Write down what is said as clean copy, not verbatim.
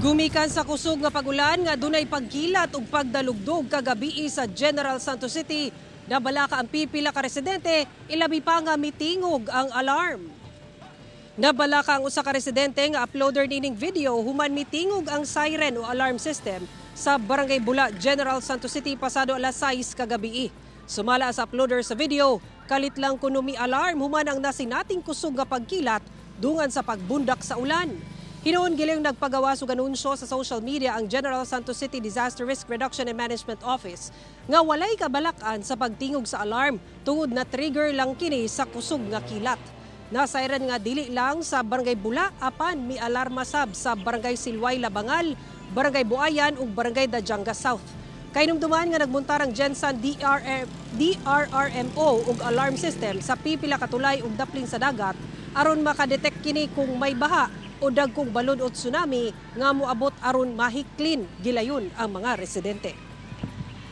Gumikan sa kusog nga pagulan nga dunay pagkilat ug pagdalugdog kagabii sa General Santos City, nabalaka ang pipila ka residente, ilabi pa nga mitingog ang alarm. Nabalaka ang usa ka residente nga uploader nining video human mitingog ang siren o alarm system sa Barangay Bula, General Santos City pasado alas 6 kagabii. Sumala sa uploader sa video, kalit lang kuno mi-alarm human ang nasinating kusog nga pagkilat dungan sa pagbundak sa ulan. Hinuon gilayong nagpagawas og anunsyo sa social media ang General Santos City Disaster Risk Reduction and Management Office nga walay kabalakan sa pagtingog sa alarm tungod na trigger lang kini sa kusog nga kilat. Nasayran nga dili lang sa Barangay Bula apan mi alarma sab sa Barangay Silway Labangal, Barangay Buayan ug Barangay Dadianga South. Kahinumduman nga nagmontar ang Gensan DRRMO ug alarm system sa pipila ka tulay ug daplin sa dagat aron makadetect kini kung may baha o dagkong balod o tsunami nga moabot aron mahiklin gilayon ang mga residente.